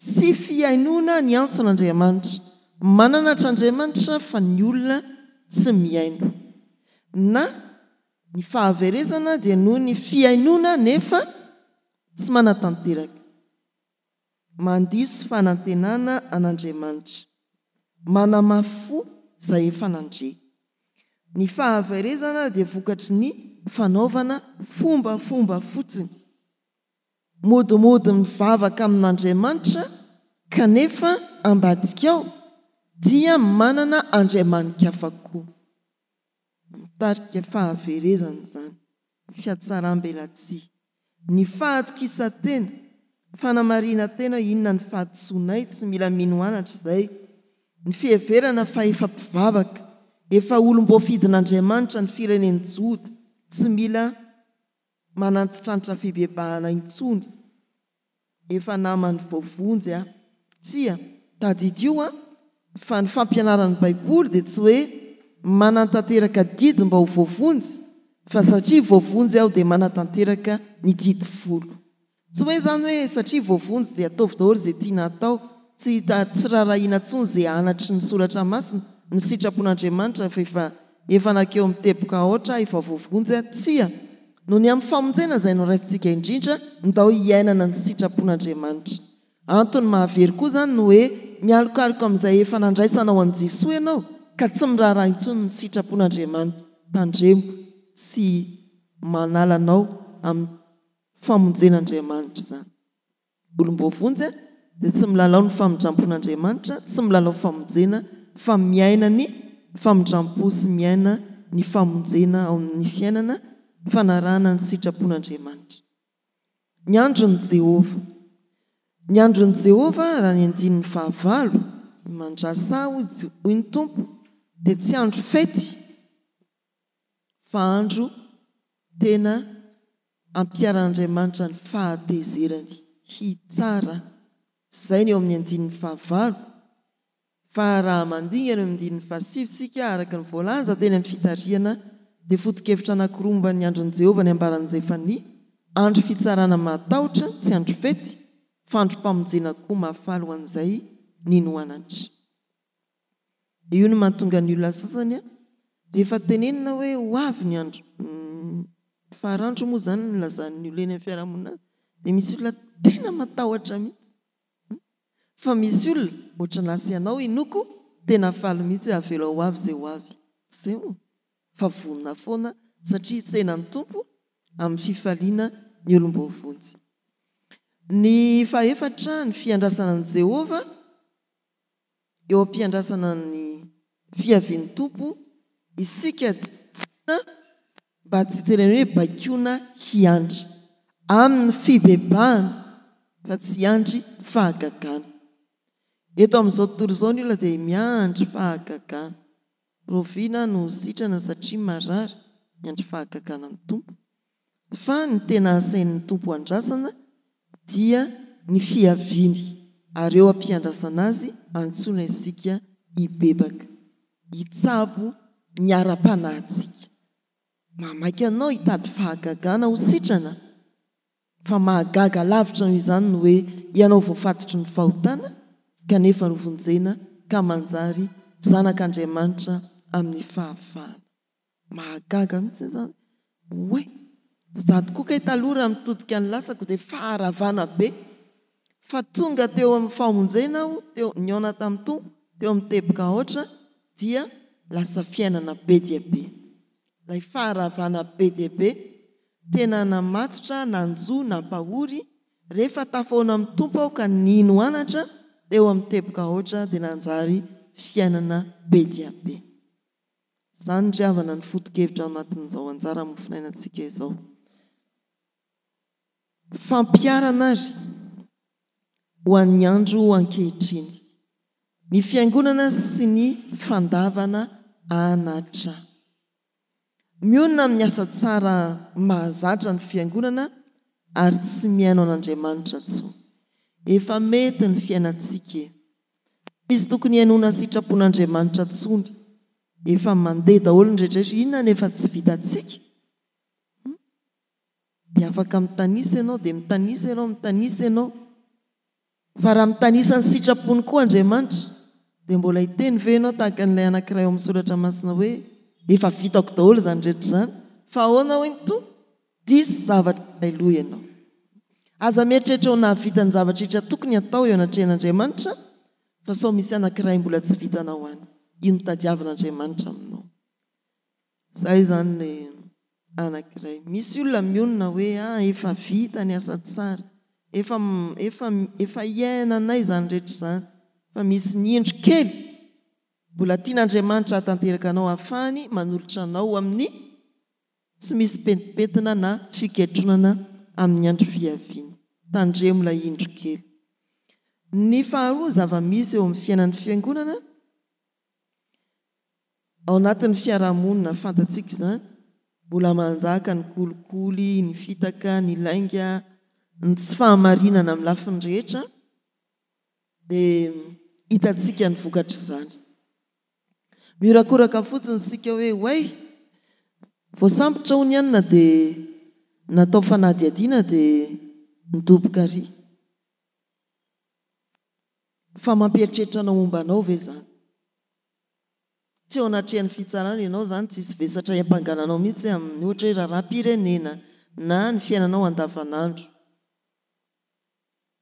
Tsy fihainoana ny antson'Andriamanitra. Mananatra Andriamanitra fa ny olona tsy mihaino. Na ny fahaverezana dia noho ny fihainoana nefa tsy manatanteraka. Mandiso fanantenana an'Andriamanitra. Manamafy fo izay efa nandre. Ny fahaverezana dia vokatry ny fanaovana fombafomba fotsiny. Modimody mivavaka amin'Andriamanitra kanefa ambadika ao dia manana andriamani-kafa koa. Mitarika fahaverezana izany, fihatsaram-belatsihy. Ny fahatokisan-tena, fanamarinan-tena inona ny fahadisoanay, tsy mila mino anatra izay. Ny fiheverana fa efa mpivavaka, efa olom-boafidin'Andriamanitra ny firenen'i Joda, tsy mila manantitranitra fibebahana intsony, efa naman'ny voavonjy aho. Tsia, tadidio an, fa ny fampianaran'ny Baiboly dia tsy hoe manantanteraka didy mba ho voavonjy, fa satria voavonjy aho dia manatanteraka ny didy folo. Tsy hoe izany hoe satria voavonjy dia ataovy daholo izay tiana atao, tsy hita ary tsy rarahiana intsony izay anatry ny soratra masina, ny sitrapon'Andriamanitra fa efa efa nankeo amin'ny teboka aotra aho efa voavonjy aho, tsia! Noho ny amin'ny famonjena izay noraisintsika indrindra, ndao hiainana ny sitrapon'Andriamanitra. Antony mahavery koa izany ny hoe mialokaloka amin'izay efa nandraisanao an'i Jesoa ianao ka tsy miraharaha intsony ny sitrapon'Andriamanitra, tandremo tsy manala anao amin'ny famonjen'Andriamanitra izany. Olom-boavonjy dia tsy milalao ny famindrampon'Andriamanitra, tsy milalao famonjena fa miaina ny famindrampo sy miaina ny famonjena ao amin'ny fiainana fanarahana ny sitrapon'Andriamanitra. Ny andron'i Jehovah. Ny andron'i Jehovah, raha ny andininy fahavalo, Mandrasa, hoy ny Tompo, dia tsy andro fety fa andro tena ampiharan'Andriamanitra ny fahatezerany hitsara izay ny eo amin'ny andininy fahavalo, fa raha mandingana eo amin'ny andininy fahasivy isika araka ny voalaza teny amin'ny fitarihana dia foto-kevitra anankiroa momba ny andron'i Jehovah ny ambaran'i Zefania, andro fitsarana mahatahotra, tsy andro fety, fa androm-pamonjena koa mahafaly ho an'izay nino anatra. Io no mahatonga ny olona sasany rehefa tenenina hoe ho avy ny andro. Farandro moa izany no nilazan'ny olona eny amin'ny fiarahamonina azy, dia misy olona tena matahotra mihitsy. Fa misy olona ohatranà sy ianao inoako tena faly mihitsy hoe avelao ho avy izay ho avy. Tsy izay moa? Fa vonona foana satria hitsena ny Tompo amin'ny fifaliana ny olom-boavonjy. Ny fahefatra, ny fiandrasana an'i Jehovah. Eo am-piandrasana ny fiavian'ny Tompo isika dia antsoina mba tsy hitenena hoe baikoina hiandry amin'ny fibebahana fa tsy hiandry fahagagana. Eto amin'izao tontolo izao ny olona dia miandry fahagagana. Rahoviana no ho sitrana satria marary? Miandry fahagagana amin'ny Tompo. Fa ny tena asain'ny Tompo andrasana dia ny fiaviany, ary eo am-piandrasana Azy, antsoina isika hibebaka, hitsabo ny ara-panahintsika. Mahamaika anao hitady fahagagana ho sitrana? Fa mahagaga lavitra noho izany ny hoe ianao voafatotry ny fahotana kanefa novonjena ka manjary zanak'Andriamanitra amin'ny fahafahana. Mahagaga mihitsy izany. Oay! Za tokoa kay taloha raha mitodika ny lasako dia faharavana be. Fa tonga teo amin'ny famonjena aho, teo, nihaona tamin'ny Tompo, teo amin'ny teboka aotra dia lasa fiainana be dia be. Ilay faharavana be dia be, tena namatotra, nanjo, nampahory, rehefa tafahoana amin'ny Tompo aho ka nino anatra, teo amin'ny teboka aotra dia nanjary fiainana be dia be. Izany ry havana ny foto-kevitra ao anatin'izao anjara mofonainantsika izao. Fampiharana ary ho an'ny andro ankehitriny. Ny Fiangonana sy ny fandavana an'Atra. Mionona amin'ny asa tsara mahazatra ny Fiangonana ary tsy mihaino an'Andriamanitra intsony. Efa mety ny fiainantsika e. Tsy misy tokony hihainoana sitrapon'Andriamanitra intsony. Efa mandeha daholo ny rehetrarehetra, inona no efa tsy vitantsika? Hum. Dia afaka mitanisa ianao, dia mitanisa ianao, mitanisa ianao. Fa raha mitanisa ny sitrapony koa Andriamanitra, dia mbola hiteny ve ianao tahaka an'ilay anankiray ao amin'ny Soratra Masina hoe, Efa vitako daholo izany rehetra izany, fa ahoana hoy ny Tompo? Diso zavatra iray loha ianao. Aza mieritreritra ho nahavita ny zavatra rehetra tokony hatao eo anatrehan'Andriamanitra, fa sao misy anankiray mbola tsy vitanao any. Ino tadiavin'Andriamanitra aminao? Zay izany le anankiray. Misy olona mionona hoe ah efa vita ny asa tsara, efa efa efa iainanay izany rehetra izany, fa misy ny indro kely mbola tian'Andriamanitra hahatanteraka anao hahafahany manolotra anao amin'ny tsy misy pentimpentina na fiketronana amin'ny andro fiaviany. Tandremo ilay indro kely. Ny faharoa zava-misy eo amin'ny fiainan'ny fiangonana, Ao anatin'ny fiarahamonina, fantatsika izany, mbola manjaka ny kolikoly, ny fitaka, ny lainga, ny tsy fahamarinana amin'ny lafiny rehetra, dia hitantsika ny vokatr'izany. Mihorakoraka fotsiny isika hoe oay! Voasambotra hono i anona dia natao fanadihadiana dia nidoboka ary. Fa mampieritreritra anao momba anao ve izany? Tsy eo anatrehan'ny fitsarana ianao izany, tsisy vesatra hiampangana anao mihitsy amin'ny ohatra hoe raharaham-pirenena na ny fiainanao andavanandro.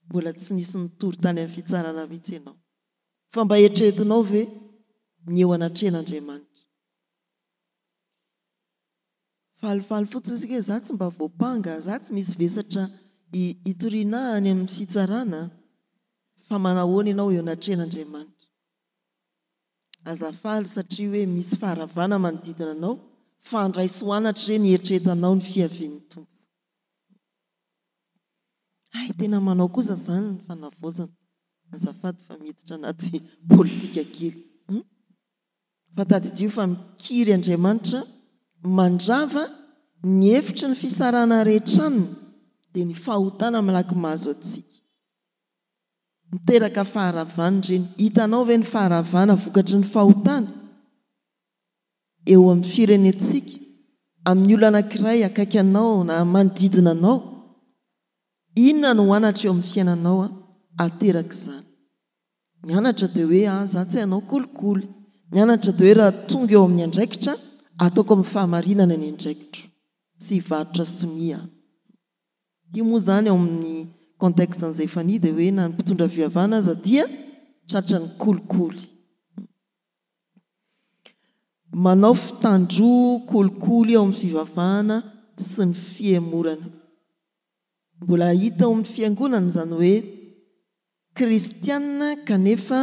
Mbola tsy nisy nitory tany amin'ny fitsarana mihitsy ianao. Fa mba eritreretinao ve ny eo anatrehan'Andriamanitra? Falifaly fotsiny isika hoe za tsy mba voampanga, za tsy misy vesatra hitoriana ahy any amin'ny fitsarana, fa manahoana ianao eo anatrehan'Andriamanitra? Aza faly satria hoe misy faharavana manodidina anao fa andraiso anatra re ny hieritreretanao ny fiavian'ny Tompo. Hay tena manao kosa zany ny fanavaozana. Azafady fa miditra anaty politika kely. Hum. Fa tadidio fa mikiry Andriamanitra mandrava ny efitry ny fisarahana rehetra aminy dia ny fahotana malaky mahazo antsika. Miteraka faharavana ireny. Hitanao ve ny faharavana vokatry ny fahotana eo amin'ny firenentsika, amin'ny olona anankiray akaiky anao na manodidina anao? Inona no anatra eo amin'ny fiainanao aterak'izany? Ny anatra dia hoe ah, za tsy hanao kolikoly. Ny anatra dia hoe raha tonga eo amin'ny andraikitra, ataoko amin'ny fahamarinana ny andraikitro. Tsy hivarotra sonia aho. Io moa izany ao amin'ny contexte an'i Zephanie dia hoe na ny mpitondra fihavana aza dia tratran'ny kolikoly. Manao fitandro kolikoly ao amin'ny fivavahana sy ny fihemorana. Mbola hita ao amin'ny fiangonana izany hoe kristiana kanefa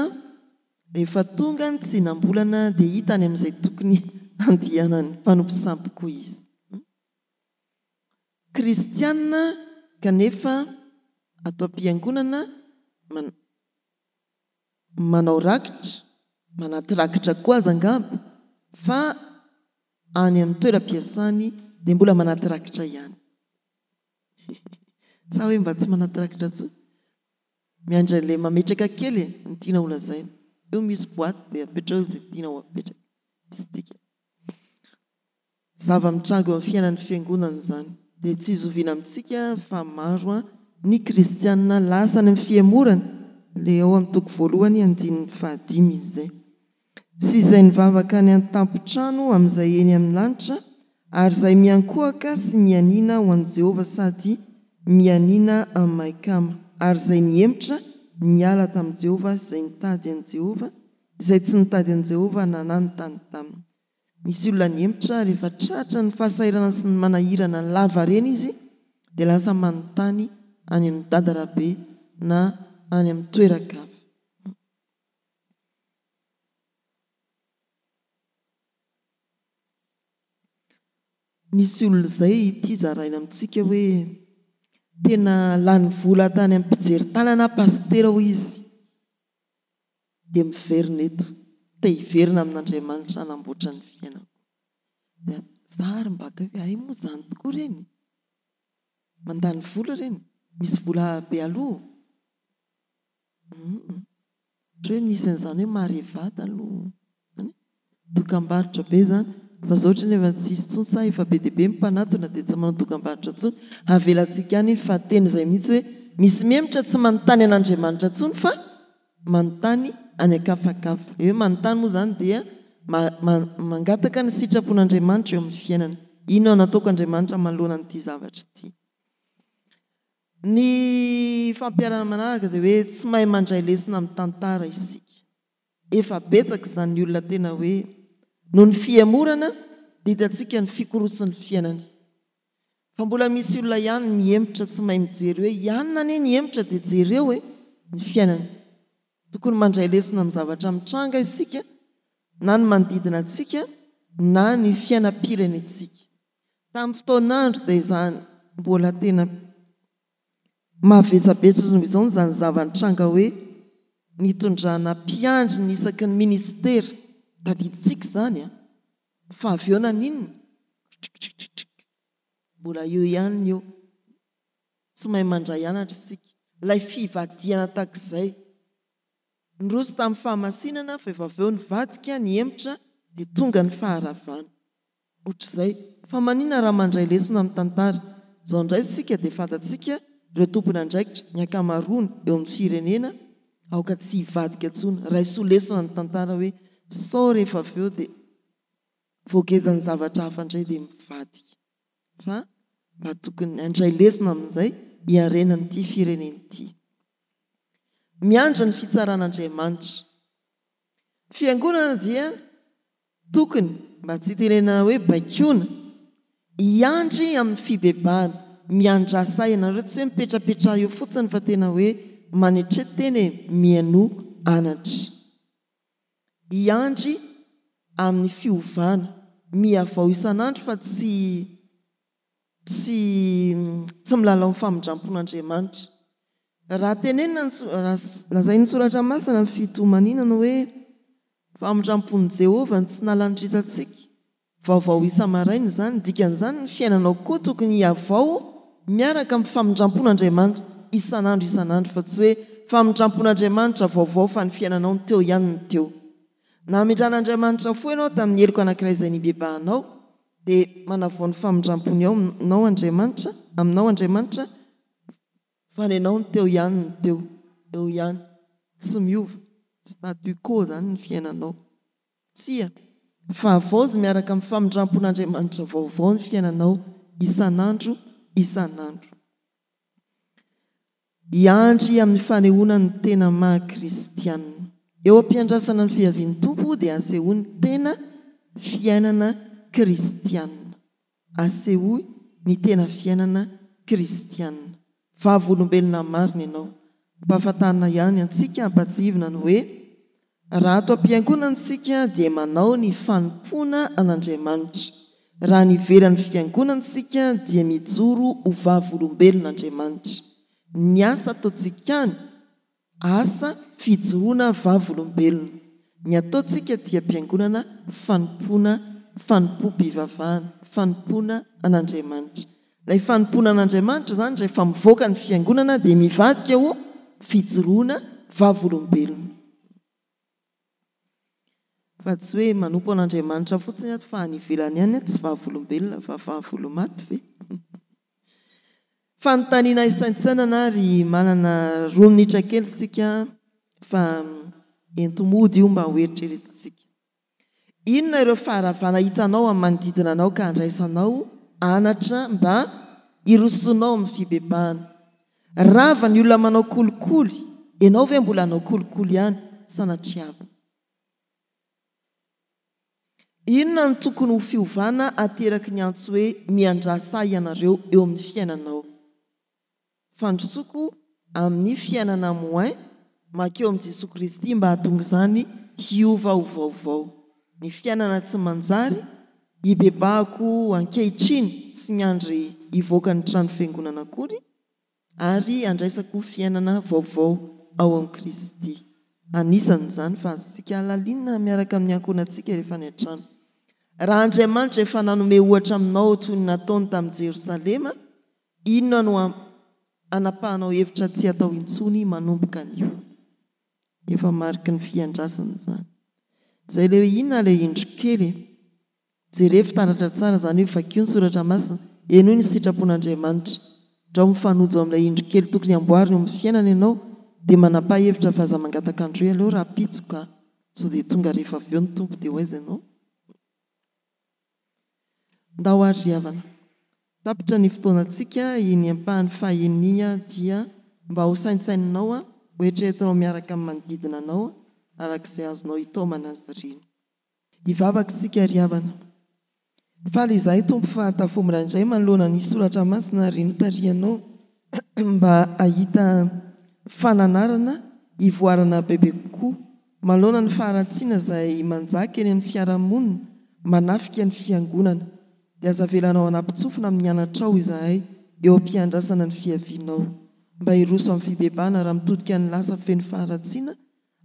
rehefa tonga ny tsinam-bolana dia hita any amin'izay tokony handihanan'ny mpanompo sampy koa izy. Kristiana kanefa ato am-piangonana manao rakitra, manaty rakitra koa aza angamba fa any amin'ny toeram-piasany dia mbola manaty rakitra ihany. Sa hoe mba tsy manaty rakitra intsony? Miandry an'ilay mametraka kely e, ny tiana ho lazaina. Eo misy boite dia apetraho izay tiana ho apetraka. Tsisy dikany. Zava-mitranga eo amin'ny fiainan'ny fiangonana izany. Dia tsy zoviana amintsika fa maro ny kristiana lasa any amin'ny fihemorana, ilay ao amin'ny toko voalohany andininy fahadimy izy izay. Sy izay nivavaka any an-tampon-trano amin'izay eny amin'ny lanitra, ary izay miankohoka sy mianiana ho an'i Jehovah sady mianiana amin'i Maikama, ary izay nihemotra niala tamin'i Jehovah sy izay nitady an'i Jehovah, izay tsy nitady an'i Jehovah na nanontany taminy. Misy olona nihemotra rehefa tratran'ny fahasahiranana sy ny manahirana lavareny izy dia lasa manontany any amin'i Dada Rabe na any amin'ny toeran-kafa. Nisy olona izay ity zaraina amintsika hoe tena lany vola tany amin'ny mpijery tanana aho pasitera hoy izy dia miverina eto, te hiverina amin'Andriamanitra hanamboatra ny fiainako. Dia za ary mba gaga hoe hay moa izany tokoa ireny? Mandany vola ireny? Misy vola be aloha? Humm. Ohatra hoe nisy an'izany hoe Mareva taloha zany e. Dokambarotra be zany. Fa zao ohatra nefa tsisy intsony sa efa be dia be ny mpanatona dia tsy manao dokambarotra intsony. Avelantsika any iny fa teny izay mihitsy hoe misy mihemotra tsy manontany an'Andriamanitra intsony fa manontany any an-kafakafa. Ilay hoe manontany moa izany dia mangataka ny sitrapon'Andriamanitra eo amin'ny fiainana. Inona no ataoko Andriamanitra manoloana an'ity zavatra ity. Ny fampiharana manaraka dia hoe tsy mahay mandray lesona amin'ny tantara isika. Efa betsaka izany olona tena hoe noho ny fihemorana dia hitantsika ny fikorosin'ny fiainany. Fa mbola misy olona ihany mihemotra tsy mahay mijery hoe i anona anie nihemotra dia jereo e ny fiainany. Tokony mandray lesona amin'ny zavatra mitranga isika na ny manodidina antsika na ny fiainam-pirenentsika. Tamin'ny fotoan'andro dia izany mbola tena mavesabesatra noho izao izany zava-nitranga hoe nitondrana mpiandry ny isaky ny minisitera, tadidintsika izany an! fa avy eo naninona? Ktriktriktrikrik! Mbola eo ihany ny eo. Tsy mahay mandray anatra isika. Ilay fivadihana tahak'izay. Niroso tamin'ny fahamasinana fa efa avy eo nivadika, nihemotra dia tonga ny faharavana. Ohatr'izay. Fa maninona raha mandray lesona amin'ny tantara? Izao indray isika dia fantatsika ireo tompon'andraikitra, ny ankamaroany eo amin'ny firenena, aoka tsy hivadika intsony. Raiso lesona ny tantara hoe sao rehefa avy eo dia voagejan'ny zavatra hafa indray dia mivadika. Fa mba tokony handray lesona amin'izay hiarenan'ity firenena ity. Miandry ny fitsaran'Andriamanitra. Fiangonana dia Tokony, mba tsy hitenenana hoe baikoana, hiandry amin'ny fibebahana, miandrasa ianareo, tsy hoe mipetrapetraha eo fotsiny fa tena hoe manetre tena e, mihainoa anatra. Hiandry amin'ny fiovana, mihavao isan'andro fa tsy tsy tsy milalao ny famindrampon'Andriamanitra. Raha tenenina ny raha lazain'ny Soratra Masina ny fitomaninana hoe famindrampon'i Jehovah no tsy nalandrizantsika, vaovao isa-maraina izany, dikan'izany ny fiainanao koa tokony hihavao miaraka amin'ny famindrampon'Andriamanitra isan'andro isan'andro fa tsy hoe famindrampon'Andriamanitra vaovao fa ny fiainanao ny teo ihany ny teo. Namindran'Andriamanitra fo ianao tamin'ny heloka anankiray izay nibebahanao Dia manavao ny famindram-pony ao aminao Andriamanitra, aminao Andriamanitra, fa ny anao ny teo ihany ny teo, eo ihany, tsy miova, statu quo izany ny fiainanao. Tsia, fa havaozy miaraka amin'ny famindram-pon'Andriamanitra vaovao ny fiainanao. isan'andro isan'andro. Hiandry amin'ny fanehoana ny tena maha kristianina. Eo am-piandrasana ny fiavian'ny Tompo dia asehoy ny tena fiainana kristianina. Asehoy ny tena fiainana kristianina. Vavolombelona marina ianao. Ampahafantarina ihany antsika ampatsihivina ny hoe Raha ato am-piangonana isika dia manao ny fanompoana an'Andriamanitra. Raha any ivelan'ny fiangonana isika dia mijoro ho vavolombelon'Andriamanitra. Ny asa ataontsika any, asa fijoroana vavolombelona. Ny ataontsika aty am-piangonana fanompoana, fanompoam-pivavahana, fanompoana an'Andriamanitra. Ilay fanompoana an'Andriamanitra izany rehefa mivoaka ny fiangonana dia mivadika ho fijoroana vavolombelona. Fa tsy hoe manompo an'Andriamanitra fotsiny ato fa any ivelany any tsy vavolombelona fa vavolomaty ve? Fanontaniana hisaintsainana ary manana roa minitra kely isika fa ento mody io mba ho eritreretintsika. Inona ireo faharavana hitanao amin'ny manodidina anao ka andraisanao anatra mba hirosoanao amin'ny fibebahana? Rava ny olona manao kolikoly, ianao ve mbola hanao kolikoly ihany? Sanatriava. Inona no tokony ho fiovana ateraky ny antso hoe miandrasa ahy ianareo eo amin'ny fiainanao? Fandrosoako amin'ny fiainana moins mankeo amin'i Jesoa Kristy mba hahatonga izany hiova ho vaovao. Ny fiainana tsy manjary, hibebahako ankehitriny tsy miandry hivoaka ny trano fiangonana akory ary handraisako fiainana vaovao ao amin'i Kristy. Anisan'izany fa azontsika halalinina miaraka amin'ny ankohonantsika rehefa any an-trano. Raha Andriamanitra efa nanome ohatra aminao toy ny nataony tamin'i Jerosalema, Inona no hanapahanao hevitra tsy hatao intsony manomboka anio? Efa mariky ny fiandrasana izany. Izay ilay hoe inona ilay indro kely e? Jerevo fitaratra tsara izany hoe vakio ny soratra masina, henoy ny sitrapon'Andriamanitra. Ndrao mifanojo amin'ilay indro kely tokony hamboarina eo amin'ny fiainana ianao dia manapaha hevitra fa aza mangataka andro hoe aleo rahampitso ka. Sao dia tonga rehefa avy eo ny Tompo dia ho aiza ianao? Ndao ary ry havana. Tapitra ny fotoanantsika, iny ampahany fahaenina iny dia mba ho saintsaininao, ho eritreretinao miaraka amin'ny manodidina anao araka izay azonao itaomana azy ireny. Hivavaka isika ry havana. Faly izahay Tompo fa tafombina indray manoloana ny soratra masina ary notarihanao mba hahita fananarana hivoarana bebe kokoa Manoloana ny faharatsiana izay manjaka eny amin'ny fiarahamonina, manafika ny Fiangonana, dia aza avelanao hanampin-tsofina amin'ny anatrao izahay eo am-piandrasana ny fiavianao, mba hiroso amin'ny fibebahana raha mitodika ny lasa feno faharatsiana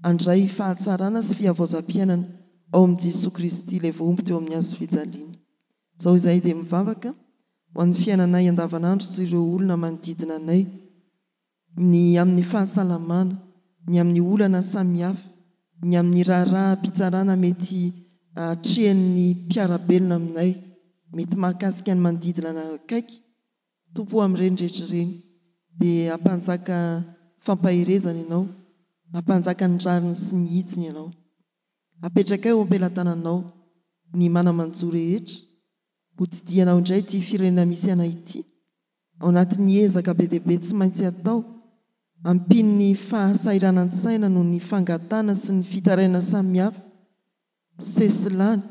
handray fahatsarana sy fihavaozam-piainana ao amin'i Jesoa Kristy ilay voahombo teo amin'ny hazo fijaliana. Izao izahay dia mivavaka ho an'ny fiainanay andavanandro sy ireo olona manodidina anay. ny amin'ny fahasalamana, ny amin'ny olana samihafa, ny amin'ny raharaham-pitsarana mety atrehin'ny mpiara-belona aminay, mety mahakasika ny manodidina anay akaiky, Tompo o amin'ireny rehetra ireny dia hampanjaka fampaherezana Ianao, hampanjaka ny rariny sy ny hitsiny Ianao. Apetrakay eo am-pelatananao ny mana-manjo rehetra, hotsidihanao indray ity firenena misy anay ity, Ao anatin'ny ezaka be dia be tsy maintsy atao, ampian'ny fahasahiranan-tsaina noho ny fangatahana sy ny fitarainana samihafa, sesilany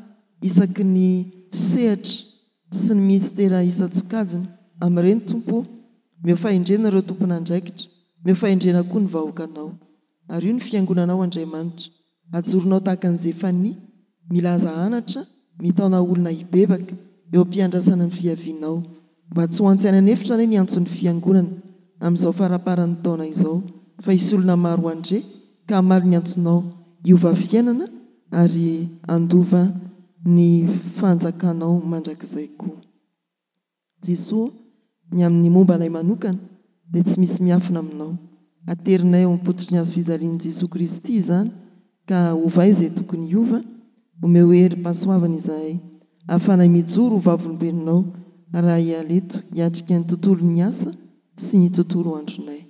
isaky ny sehatra sy ny minisitera isan-tsokajiny, amin'ireny Tompo ô, omeo fahendrena ireo tompon'andraikitra, omeo fahendrena koa ny vahoakanao. Ary io ny fiangonanao Andriamanitra. Ajoronao tahaka an'i Zefania, milaza anatra, mitaona olona hibebaka, eo am-piandrasana ny fiavianao. Mba tsy ho antsaina an'efitra anie ny antson'ny Fiangonana, amin'izao faramparan'ny taona izao, fa hisy olona maro handre ka hamaly ny antsonao, hiova fiainana ary handova ny fanjakanao mandrakizay koa. Jesoa, ny amin'ny momba anay manokana dia tsy misy miafina aminao. Aterinay eo am-pototry ny hazo fijalian'i Jesoa Kristy izany ka ovay izay tokony hiova, omeo herim-pahasoavana izahay ahafahanay mijoro ho vavolombelonao raha hiala eto hiatrika ny tontolon'ny asa sy ny tontolo andronay.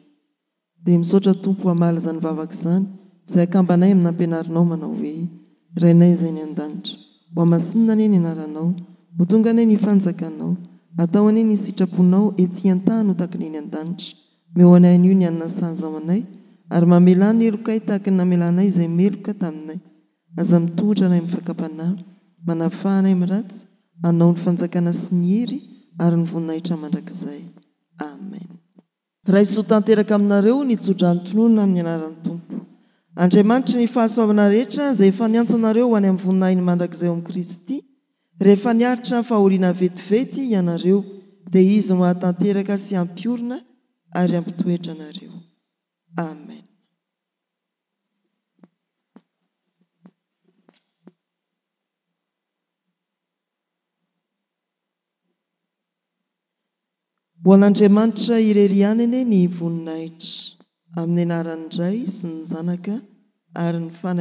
Dia misaotra Tompo hamaly izany vavaka izany, izay akambanay amin'ny nampianarinao manao hoe, Rainay izay any an-danitra, ho hamasinina anie ny anaranao, ho tonga anie ny fanjakanao, Atao anie ny sitraponao ety an-tany ho tahaka ny eny an-danitra. Omeo anay anio ny hanina sahaza ho anay, ary mamelà ny helokay tahaka ny namelanay izay meloka taminay. Aza mitohotra anay amin'ny fakam-panahy. Manafaha anay amin'ny ratsy, Anao ny fanjakana sy ny hery ary ny voninahitra mandrakizay. Amen. Raiso tanteraka aminareo ny tsodrano tononina amin'ny anaran'ny Tompo. Andriamanitry ny fahasoavana rehetra izay efa niantso anareo ho any amin'ny voninahiny mandrakizay ao amin'i Kristy, rehefa niaritra fahoriana vetivety ianareo, dia Izy no hahatanteraka sy hampiorina ary hampitoetra anareo. Amen. Ho an'Andriamanitra irery ihany anie ny voninahitra, amin'ny anaran'ny Ray sy ny Zanaka ary ny Fanahy.